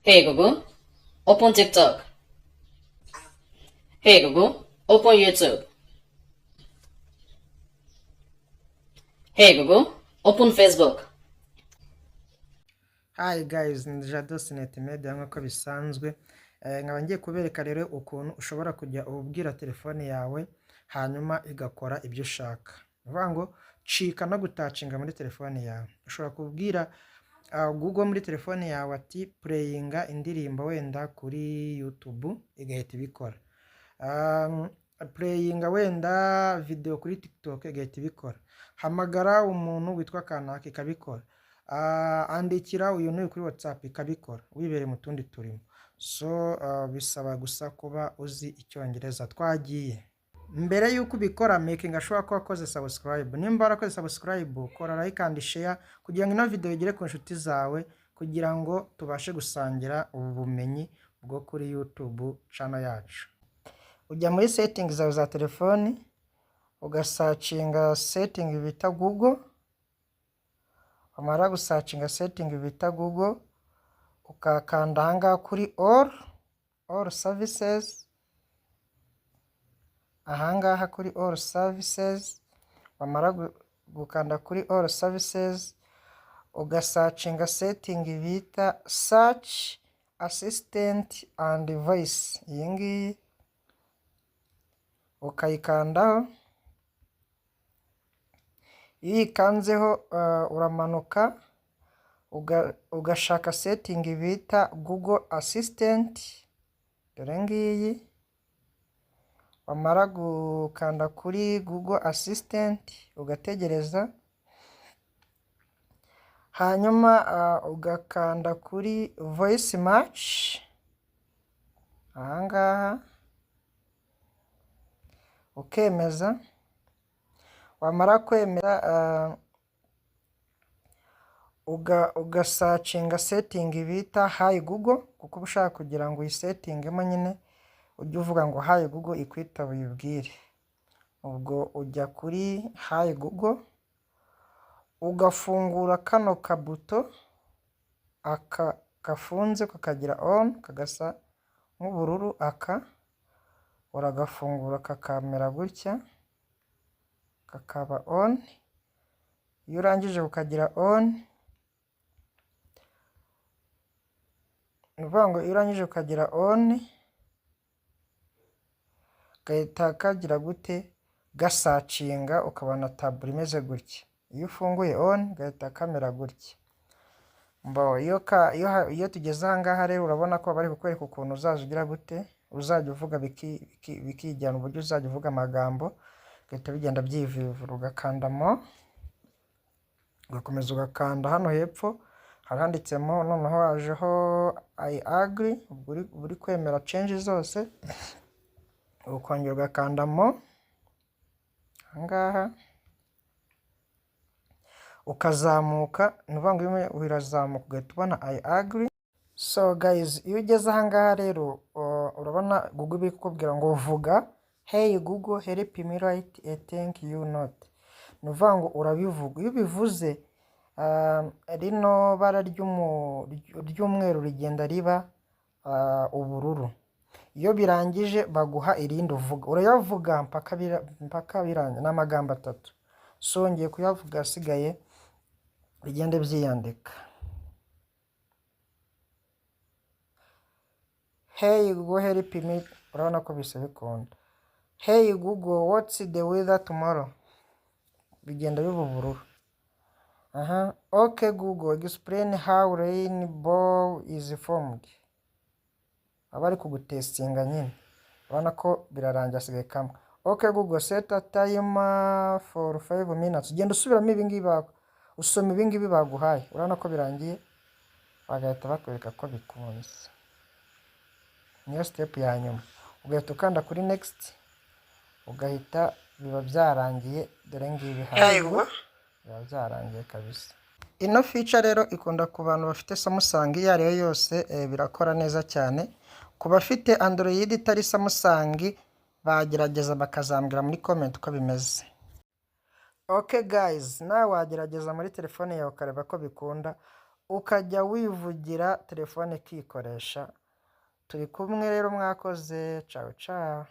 Hey Google, open TikTok. Hey Google, open YouTube. Hey Google, open Facebook. Hi guys, ni Jado Sinet Media nk'uko bisanzwe. Nkaba ngiye kubereka rero ukuntu ushobora kujya ubwira telefone yawe hanyuma igakora ibyo ushaka. Ni ukuvuga ngo cika no gutouchinga muri telefone yawe. Ushobora kubwira Google muri telefone yawe ati "Playinga indirimbo wenda kuri YouTube", igahita ibikora. Playinga wenda video kuri TikTok, igahita ibikora. Hamagara umuntu witwa kanaka, ikabikora. Andikira uyu n'uyu kuri WhatsApp, ikabikora wibereye mu tundi turimo. So bisaba gusa kuba uzi Icyongereza. Twagiye. Mbere y'uko ubikora, making sure ko wakoze subscribe. Nimba warakoze subscribe, kora like and share kugira ngo ino video igere ku nshuti zawe, kugira ngo tubashe gusangira ubu bumenyi bwo kuri YouTube channel yacu. Ujya muri settings zawe za telefoni, ugasearchinga setting bita Google. Wamara gusearchinga setting bita Google, ukakanda ahangaha kuri all services, ahangaha kuri all services. Wamara gukanda kuri all services, ugasearchinga setting bita search assistant and voice, iyi ngiyi, ukayikandaho. Iyo uyikanzeho, uramanuka ugashaka setting bita Google Assistant, dore ngiyi. Wamara gukanda kuri Google Assistant, ugategereza, hanyuma ugakanda kuri voice match ahangaha, ukemeza. Wamara kwemeza, ugasearchinga setting bita "Hi Google", kuko uba ushaka kugira ngo uyisettingemo nyine, ujye uvuga ngo "Hi Google", ikwitaba uyibwire. Ubwo ujya kuri "Hi Google", ugafungura kano kabuto aka gafunze, kakagira on, kagasa nk'ubururu. Aka uragafungura kakamera gutya, kakaba on. Iyo urangije kukagira on, ni ukuvuga ngo iyo urangije kukagira on, gahita kagira gute? Gasearchinga, ukabona taburo imeze gutya. Iyo ufunguye on, gahita kamera gutya. Mbo iyo ka iyo ha- iyo tugeze aha ngaha rero, urabona ko bari kukwereka ukuntu uzaza ugira gute, uzajya uvuga bikijyana, uburyo uzajya uvuga amagambo bigahita bigenda byivivura. Ugakandamo, ugakomeza ugakanda hano hepfo hari handitsemo, noneho hajeho "I agree". Ubwo uri kwemera change zose, ukongera ugakandamo aha ngaha, ukazamuka. Ni ukuvuga ngo iyo urazamuka ugahita ubona "I agree". So guys, iyo ugeze aha ngaha rero, urabona Google iri kukubwira ngo vuga "Hey Google, help me write a thank you note". Ni ukuvuga ngo urabivuga. Iyo ubivuze, rino bara ry'umweru rigenda riba ubururu. Iyo birangije, baguha irindi uvuga, urayavuga mpaka birangiye. Ni amagambo atatu. So ngiye kuyavuga, asigaye bigende byiyandika. "Hey Google, help me". Urabona ko bise bikunda. "Hey Google, what's the weather tomorrow?" Bigenda biba ubururu. Aha. "Okay Google, explain how rainbow is formed." Aba ari kugutestinga nyine. Urabona ko birarangiye, hasigaye kamwe. "Okay Google, set a timer for 5 minutes." Ugenda usubiramo ibi ngibi, usoma ibi ngibi baguhaye. Urabona ko birangiye, bagahita bakwereka ko bikunze. Niyo step ya nyuma, ugahita ukanda kuri next, ugahita biba byarangiye. Dore ngibi hano, biba byarangiye kabisa. Ino feature rero ikunda ku bantu bafite Samsung iyo ari yo yose, birakora neza cyane. Ku bafite Android itari Samsung, bagerageza bakazambwira muri comment uko bimeze. Okay guys, nawe wagerageza muri telefone yawe ukareba ko bikunda. Ukajya wivugira, telefone ikikoresha. Turi kumwe rero, mwakoze. Ciao ciao.